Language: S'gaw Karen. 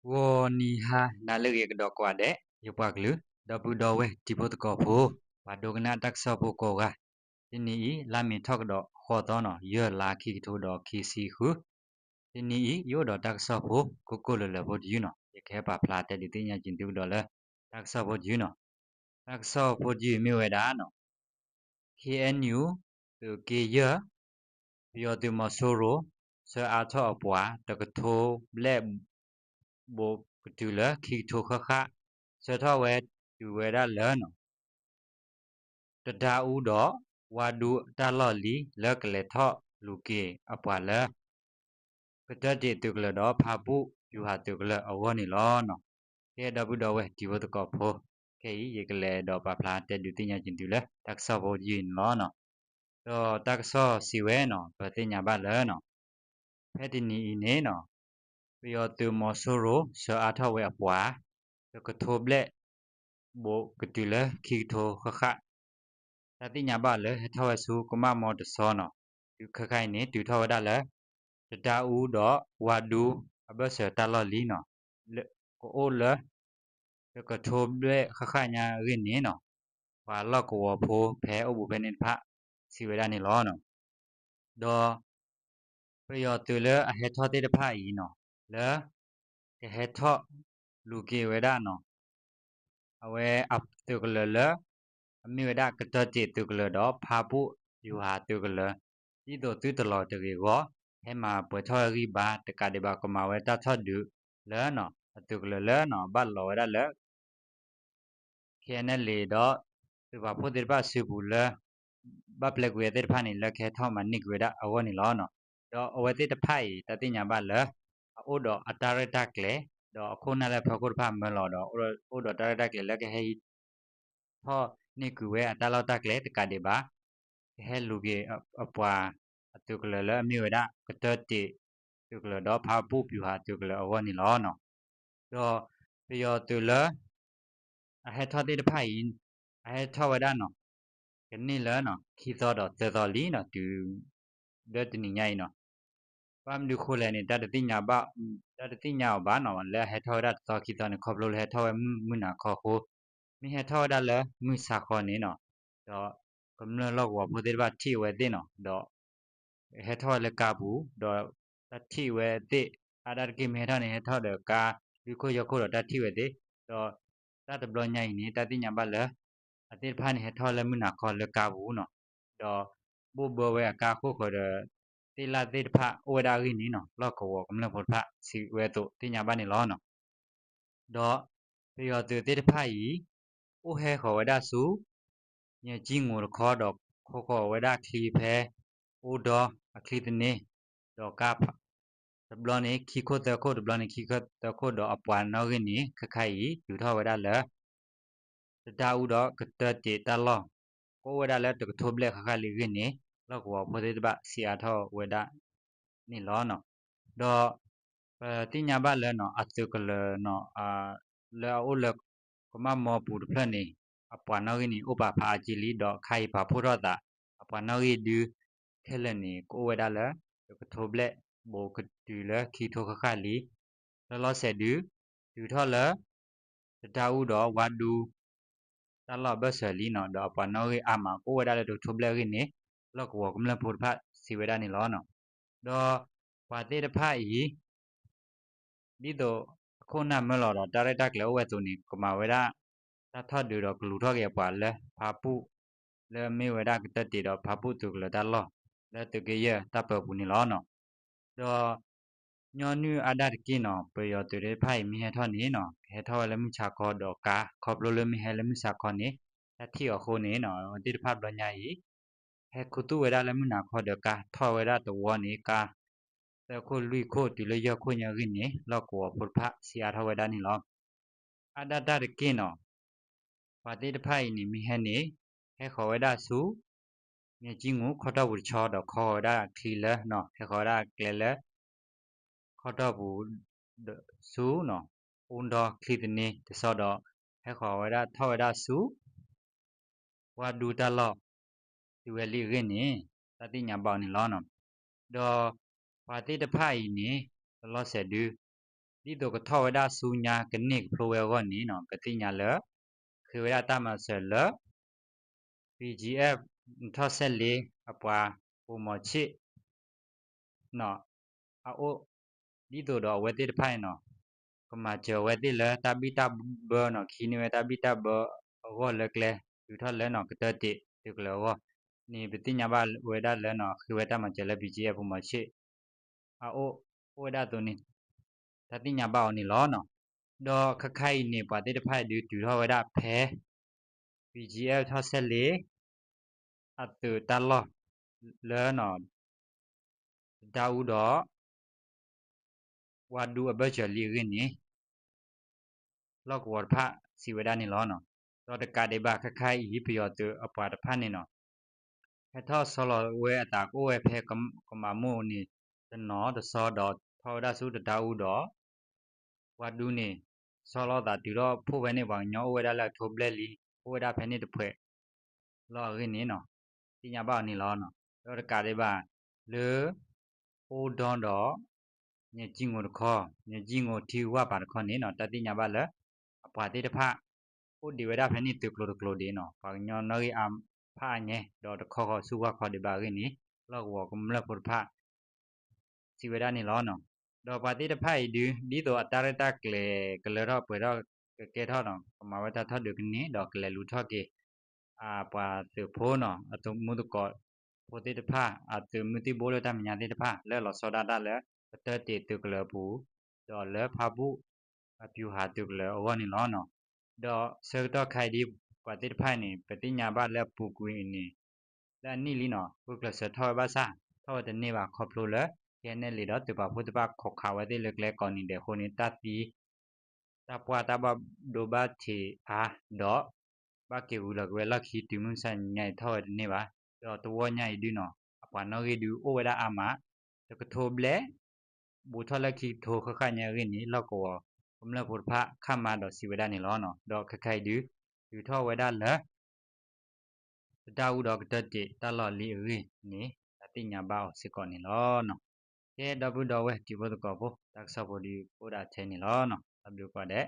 ဂီၤနံၤဟါနၤလၢအဂ့ၤကဒီးကိးဂၤဒဲး ယပှၤကလုာ် ဒီပုၢ်ဒီဝဲၢ်တံၤဖိသကိးဖိ ပှၤဒိကနၣ်တၢ်ကစီၣ်ဖိကိးဂၤ, တနံၤအံၤ လါမ့ၤထီၣ်ကဒီးဃိးသီနီၤ ယဲၢ်လါ ခံကထိဒီးခံဆံဃု, တနံၤအံၤ ယအိၣ်ဒီးတၢ်ကစီၣ်ဖိ ကိၢ်ကိၢ်လၢၤလၢၤဖိတယုၢ်နီၤ ယကဟဲပာ်ဖျါတဲဒုးသ့ၣ်ညါက့ၤသုကဒီးလၢ တၢ်ကစီၣ်ဖိတယုၢ်နီၤ. တၢ်ကစီၣ်ဖိတယုၢ်မ့ၢ်ဝဲဒၣ်နီၤ ခ့ၣ်အဲၣ်ယူၣ် သုးက့ယဲၢ် ပယီၤသုးမီၤစိရိၤ ဆှၢအါထီၣ်အပှၤ တကထိဘျဲၣ် ဘိးကတုၤလၢခံကထိဃၣ်ဃၣ်, ဆှၢထီၣ်ဝဲတုၤဝဲဒၣ်လၢနီၤ တဒါအူဒီး ဝါဒူတၢ်လီၢ်လံၤ လၢကလဲၤထီၣ်လူၤက့ၤအပှၤလၢ ကတၢၢ်တ့ၢ်သုးကလၢၤဒီး ဖါပူၣ်ယူၤဟးသုးကလၢၤအဂီၢ်န့ၣ်လီၤနီၤ. ကဲ ဒီပုၢ်ဒီဝဲၢ်တံၤဖိသကိးဖိ, ခဲအံၤ ယကလဲၤဒီးပာ်ဖျါတဲဒုးသ့ၣ်ညါက့ၤသုလၢ တၢ်ကစီၣ်ဖိတယုၢ်န့ၣ်လီၤနီၤ. ဒီးတၢ်ကစီၣ်စံးဝဲနီၤ ပသ့ၣ်ညါဘၣ်လၢနီၤ ဖဲတနံၤအံၤန့ၣ်နီၤ ပယီၤသုးမီၤစိရိၤ ဆှၢအါထီၣ်ဝဲအပှၤ တကထိဘျဲၣ် ဘိးကတုၤလၢခံကထိဃၣ်ဃၣ်, တၢ်သ့ၣ်ညါဘၣ်လၢဟဲထီၣ်ဝဲဆူကမၣ်မီတဆီနီၤ, တုၤခဲခါအံၤန့ၣ် တုၤထီၣ်ဝဲဒၣ်လၢ တဒါအူဒီးဝါဒူအဘၢၣ်စၢၤတၢ်လီၢ်လံနီၤ, ကအိၣ်လၢ တကထိဘျဲၣ်ဃၣ်ဃၣ်ညါအဂ့ၢ်န့ၣ်နီၤ, ပှၤလီၢ်ကဝီၤဖိဖဲအိၣ်ဘူးဖဲန့ၣ်တဖၣ် စံးဝဲဒၣ်န့ၣ်လီၤ. ဒီး ပယီၤသုးလၢအဟဲထီၣ်သ့ၣ်တဖၣ်အံၤနီၤ, လၢ ကဟဲထီၣ်လူၤက့ၤဝဲဒၣ်နီၤ, အဝဲအသုးကလၢၤလၢ အမ့ၢ်ဝဲဒၣ်ကတၢၢ်တ့ၢ်သုးကလၢၤဒီး ဖါပူၣ်ယူၤဟးသုးကလၢၤ, ဒ်သိးသုတလီၤတဂ့ၤအဂီၢ်, ဟဲမၤပှဲၤထီၣ်ဝဲဂံၢ်ဘါ တကးဒံးဘၣ်ကမၤဝဲတၢ်ထီၣ်ဒုးလၢနီၤ, အသုးကလၢၤလၢနီၤ ဘၣ်လီၤဝဲဒၣ်လၢ ခ့ၣ်အဲၣ်ယူၣ် ဒီး သုးပာ်ဖှိၣ်သ့ၣ်တဖၣ်စုပူၤလၢ ဘၣ်ပျဲကွံာ်ဝဲသ့ၣ်တဖၣ်န့ၣ် လၢကဟဲထီၣ်မၤန့ၢ်ကွံာ်ဝဲဒၣ်အဂီၢ်န့ၣ်လီၤ. ဒီးအဝဲသ့ၣ်တဖၣ်အံၤ တၢ်သ့ၣ်ညါဘၣ်လၢ အအိၣ်ဒီးအတၢ်ရဲၣ်တၢ်ကျဲၤ, ဒီးအခိၣ်နၢ်လၢဖီခိၣ်တဖၣ်မၢလီၤဒီး အိၣ်ဒီးတၢ်ရဲၣ်တၢ်ကျဲၤလၢကဟဲ ထီၣ်န့ၢ်ကွံာ်ဝဲအတၢ်လီၢ်တၢ်ကျဲတကးဒံးဘၣ်, ကဟဲလူၤက့ၤအပှၤ အသုးကလၢၤလၢအမ့ၢ်ဝဲဒၣ် ကတၢၢ်တ့ၢ်သုးကလၢၤဒီး ဖါပူၣ်ယူၤဟးသုးကလၢၤအဂီၢ်န့ၣ်လီၤ. ဒီးပယီၤသုးလၢ အဟဲထီၣ်သ့ၣ်တဖၣ်အံၤ အဟဲထီၣ်ဝဲဒၣ်နီၤ ကန့ၢ်လၢ ခံသီဒီးသၢသီလံနီၤ တုၤ ဒီးတနံၤညါအံၤနီၤ ဘၣ်မနုၤဃိလဲၣ်န့ၣ် တၢ်တသ့ၣ်ညါဘၣ် တၢ်တသ့ၣ်ညါအီၤဘၣ်နီၤ လၢအဟဲထီၣ်ဝဲဒၣ်တသီခံသီန့ၣ် ခီဖျိလၢဟဲထီၣ်ဝဲမုၢ်နၤခီအဃိ, မ့ၢ်ဟဲထီၣ်ဝဲဒၣ်လၢမုၢ်ဆါခီန့ၣ်နီၤ ဒီးကမျၢၢ်လီၢ်ကဝီၤဖိသ့ၣ်တဖၣ်ထံၣ်အဝဲသ့ၣ်နီၤ ဒီး ဟဲထီၣ်ဝဲလၢကါပူၤ ဒီးတၢ်ထံၣ်ဝဲသ့ၣ် အါဒၣ်တက့ၢ်မ့ၢ်ဟဲထီၣ်န့ၣ် ဟဲထီၣ်ဒီးကါ လွံၢ်ခိၣ်ယဲၢ်ခိၣ်ဒီးတၢ်ထံၣ်ဝဲသ့ၣ်, ဒီးတၢ်တဘျီညါအံၤန့ၣ် တၢ်သ့ၣ်ညါဘၣ်လၢ အသ့ၣ်တဖၣ်န့ၣ် ဟဲထီၣ်လၢမုၢ်နၤခီလၢကါပူၤနီၤ, ဒီးဘိၣ်ဘၢဝဲအကါအခိၣ်ဃၢၤဒီး သ့ၣ်လၣ်သ့ၣ်တဖၣ်အိၣ်ဝဲဒၣ်အဂ့ၢ်န့ၣ်နီၤ လီၢ်ကဝီၤကမျၢၢ်ဖိတဖၣ်စံးဝဲအသိးသ့ၣ်ညါဘၣ်န့ၣ်လီၤ. ဒီးပယီၤသုးသ့ၣ်တဖၣ်အံၤ အိၣ်ဟဲဃီၤဝဲဒၣ်ဆူ မၠဲၣ်ကၠံငိၤတခီဒီး ခိးဃီၤဝဲဒၣ်ချံဖဲအိၣ်ဒီအချံသန့ ဒီးကါ တဘျီန့ၣ် ခံခိၣ်သၢခိၣ် တဘျီန့ၣ် ခံခိၣ်သၢခိၣ်ဒီးအပှၤနီၣ်ဂံၢ်န့ၣ် ခဲခါအံၤ တုၤထီၣ်ဝဲဒၣ်လၢ တဒါအူဒီးကတၢၢ်တ့ၢ်တၢ်လီၢ် ကအိၣ်ဝဲဒၣ်လၢတကထိဘျဲၣ်ဃၣ်ဃၣ်လံအဂ့ၢ်န့ၣ် လီၢ်ကဝီၤဖိသ့ၣ်တဖၣ်စံးအါထီၣ်ဝဲဒၣ်န့ၣ်လီၤ. ဒီးပသ့ၣ်ညါဘၣ်လၢနီၤ အသုးကလၢၤနီၤ လၢအအိၣ်လၢကမၣ်မီပူၤတဖျၢၣ်န့ၣ် အပှၤနီၣ်ဂံၢ်န့ၣ် အိၣ်ပာ်ဖးအါကံလံ ဒီးခါအံၤပာ်ဖှိၣ်ထီၣ်သး အပှၤနီၣ်ဂံၢ်ဒု ခဲလၢာ်န့ၣ် ကအိၣ်ဝဲဒၣ်လၢ တကထိဘျဲၣ် ဘူးကတုၤလၢခံကထိဃၣ်ဃၣ်လံ. လီၤလီၤဆဲးဒု တုၤထီၣ်လၢ တဒါအူဒီးဝါဒူ တၢ်လီၢ်အဘၢၣ်စၢၤလံနီၤ ဒီးအပှၤနီၣ်ဂံၢ်အါမး ကအိၣ်ဝဲဒၣ်လၢတကထိဘျဲၣ်အဂ့ၢ်န့ၣ် လီၢ်ကဝီၤကမျၢၢ်ဖိတဖၣ်စံးဝဲဒၣ်န့ၣ်လီၤ. ဒီးပှၤသ့ၣ်တဖၣ်အံၤ ဒ်သိးအခိၣ်နၢ်မၢလီၤဒီး တၢ်ရဲၣ်တၢ်ကျဲၤအိၣ်ဝဲအသိးန့ၣ် ကမၤဝဲဒၣ် တၢ်ထီၣ်ဒုးဒီးကလူၤထီၣ်က့ၤအပှၤလၢဖါပူၣ် လၢအမ့ၢ်ဝဲဒၣ်ကတၢၢ်တ့ၢ်ဒီးဖါပူၣ်သုးကလၢၤတၢ်လီၢ် လၢသုးက့ယဲၢ်တၢ်ပၢပူၤန့ၣ်လီၤ. ဒီး ညီနုၢ်အါဒၣ်တက့ၢ်နီၤ ပယီၤသုးသ့ၣ်တဖၣ်အံၤမ့ၢ်ဟဲထီၣ်န့ၣ်နီၤ ကဟဲထီၣ်ဝဲလၢမုၢ်ဆါခီဒီးကါ ခီဖျိလၢမ့ၢ်ဟဲလၢမုၢ်ဆါခီန့ၣ် တၢ်ထံၣ်အီၤအဃိန့ၣ်နီၤ အဝဲသ့ၣ်တဖၣ်ဘျီညါအံၤ ဟဲခူသူၣ်ဝဲဒၣ်လၢမုၢ်နၤခီဒီးကါထီၣ်ဝဲဒၣ်တဝီန့ၣ် ကါ သၢခိၣ်လွံၢ်ခိၣ်တုၤလၢယဲၢ်ခိၣ်ညါအဂ့ၢ်န့ၣ် လီၢ်ကဝီၤဖိတဖၣ်စံးအါထီၣ်ဝဲဒၣ်န့ၣ်လီၤ. အါဒၣ်တၢ်တက့ၢ်နီၤ ပှၤသ့ၣ်တဖၣ်အံၤန့ၣ် မ့ၢ်ဟဲန့ၣ် ဟဲဃီၤဝဲဒၣ်ဆူ မၠဲၣ်ကၠံငူၣ်ခီတီၢ်ပူၤတဆီဒီး ခီဃီၤဝဲဒၣ်ချံလၢ ဟဲဃီၤဝဲဒၣ်ကျဲလၢ ခီတီၢ်ပူၤ ဆူ အိၣ်ဒီချံသန့တဆီဒီး ဟဲဃီၤဝဲဒၣ်ထီၣ်ဝဲဒၣ်ဆူ ဝါဒူတၢ်လီၢ် တုၤဝဲလံအဂ့ၢ်န့ၣ် တၢ်သ့ၣ်ညါဘၣ်အီၤန့ၣ်လီၤ. ဒီးပှၤသ့ၣ်တဖၣ်အံၤန့ၣ် လီၤလီၤဆဲးဒု ဒ်သိးကထီၣ်ဝဲဒၣ်ဆူညါကန့ၢ်ကဖျိဝဲအဂီၢ်န့ၣ်နီၤ ပသ့ၣ်ညါလၢ ဃ့ဝဲဒၣ်တၢ်မၤစၢၤလၢ BGF ထီၣ်ဆဲးလ့ အပှၤပိာ်မီၤဆ့ၣ် နီၤ အအိၣ် ဒ်သိးဒီးအဝဲသ့ၣ်တဖၣ်အံၤနီၤ ကမၤစၢၤဝဲသ့ၣ်လၢတၢ်ဘံၣ်တၢ်ဘၢနီၤ ခံန့ၢ်ဝဲတၢ်ဘံၣ်တၢ်ဘၢအဂီၢ်လၢကျဲ တုၤထီၣ်လၢနီၤ ကတၢၢ်တ့ၢ်သုးကလၢၤအဂီၢ်န့ၣ် ပသ့ၣ်ညါဘၣ်ဝဲဒၣ်လၢနီၤ ဃ့ဝဲတၢ်မၤစၢၤလၢ BGF ပိာ်မီၤဆ့ၣ် အအိၣ် အိၣ်ဝဲဒၣ်အသိးန့ၣ် တၢ်သ့ၣ်ညါဘၣ်အီၤန့ၣ်လီၤနီၤ. ဒီးခဲခါအံၤန့ၣ် ပှၤသ့ၣ်တဖၣ်အံၤဒုးတုၤထီၣ်ဝဲဒၣ်ဖဲ BGF ထီၣ်ဆဲးလ့ အသုးတၢ်လီၢ်လၢနီၤ တဒါအူဒီး ဝါဒူအဘၢၣ်စၢၤလံအဂ့ၢ်န့ၣ် လီၢ်ကဝီၤတဖၣ်စံးဝဲဒၣ်န့ၣ်လီၤ. ဒီးတကးဒံးဘၣ်ခဲခါအံၤ ပယီၤသုးအပှၤတဖၣ်န့ၣ်နီၤ ဟဲထီၣ်ဆီလီၤဝဲအသးကအိၣ်ဝဲဖဲကမးမိၣ်န့ၣ် တနီၤတဆီဒီးထီၣ်ဝဲဒၣ်ဆူတဒါအူဒီး ဝါဒူန့ၣ် ဆီလီၤသးတုၤထီၣ်ဖှိၣ်ဖဲန့ၣ် ပှၤကညီအိၣ်ဝဲဒၣ်လၢအကထိဘျဲၣ်လံ အိၣ်ဝဲဒၣ်ဖဲန့ၣ်တဖှဲးလီၤအဂ့ၢ်န့ၣ်နီၤ သ့ၣ်ညါဘၣ်အီၤန့ၣ်လီၤ. ဒီးတကးဒံးဘၣ် လၢ အိၣ်ဒီဒီး ညၣ်ကၠံၣ်ငိၤတခီ ညၣ်ကၠံၣ်ငိၤထံဝၢ်ပၤတခီန့ၣ်နီၤ တၢ်သ့ၣ်ညါဘၣ်လၢ အပှၤသ့ၣ်တဖၣ် အိၣ်ဒံးဝဲဒၣ်ဖဲန့ၣ်သုးကျိၤတကျိၤဒံးနီၤ ပှၤကညီနီၣ်ဂံၢ်အါဖးအါညါ ဒီးတခီဃီၤဆူဝၢ်ခီဒံးဘၣ်အဂ့ၢ်န့ၣ် လီၢ်ကဝီၤကမျၢၢ်ဖိတဖၣ် စံးဝဲဒၣ်န့ၣ်လီၤ. ဒီးပှၤသ့ၣ်တဖၣ်အံၤဒုး ဒ်သိးအတၢ်ရဲၣ်တၢ်ကျဲၤကလၢထီၣ်ပှဲၤထီၣ်ကကဲထီၣ်နီၤ ကမၤဝဲတၢ်ထီၣ်ဒုးကန့ၢ် ဒီးကလဲၤလူၤထီၣ်က့ၤ အပှၤသုးဖိနီၤ အသုးမုၢ်သကိးဖိသ့ၣ်တဖၣ် အသုးမုၢ်သံၣ်ဘိလၢတၢ်မဲာ်ညါသ့ၣ်တဖၣ် လၢလီၤဆီဒၣ်တၢ်လၢ ကတၢၢ်တ့ၢ်သုးကလၢၤအပူၤ ဒီးလၢဖါဘူၣ် အပျူၤဟးသုးကလၢၤအဂီၢ်န့ၣ်လီၤ. ဒီးဆၢကတီၢ်ခါအံၤဒ် ပှၤသ့ၣ်တဖၣ်န့ၣ် ပသ့ၣ်ညါဘၣ်လၢအပူၤကွံာ်အံၤန့ၣ် လၢအနံၣ်လံနီၤ ဂုာ်ကျဲးစၢးထီၣ်ဝဲဘၣ်ဆၣ် ထီၣ်ဝဲတန့ၢ်ဘၣ် ခီဖျိလၢ ခဲနဲၣ်လံဒီးသုးပာ်ဖှိၣ်သ့ၣ်တဖၣ် ခိးခးဝဲသ့ၣ်လၢကျဲကိးနံၤဒဲးအဃိန့ၣ် တၢ်သံ တၢ်ပှၢ်တၢ်ဘၣ်ဒိဘၣ်ထံးအါ ဒီး ဘၣ်က့ၤဂုာ်လီၤက့ၤဝဲလီၢ်ခံတုၤမုၢ်မဆါညါအံၤထီၣ်ဝဲတန့ၢ်ဘၣ်. ဒီးတဝီညါအံၤဒုနီၤ အပှၤနီၣ်ဂံၢ်ဒုးအိၣ်ဝဲဒၣ်အါမး တကထိဘျဲၣ် ဘူးထီၣ်လၢခံကထိဃၣ်ဃၣ်ညါအဂ့ၢ်န့ၣ် လီၢ်ကဝီၤကမျၢၢ်ဖိတဖၣ်ခးမၤဒီးစံးဝဲဒၣ်န့ၣ်လီၤ. ဒီးခဲခါအံၤဒု တုၤထီၣ်ဝဲဒၣ်လၢ တဒါအူဒီးကတၢၢ်တ့ၢ်တၢ်လီၢ်လံအဂ့ၢ်န့ၣ် တၢ်သ့ၣ်ညါဘၣ်အီၤစ့ၢ်ကီးန့ၣ်လီၤ. ကဲ ဒီပုၢ်ဒီဝဲၢ်တံၤဖိသကိးဖိ တၢ်ကစီၣ်ဖိဒုးအိၣ်ဒၣ်ထဲန့ၣ်လီၤ. တၢ်ဘျုးကိးဂၤဒဲး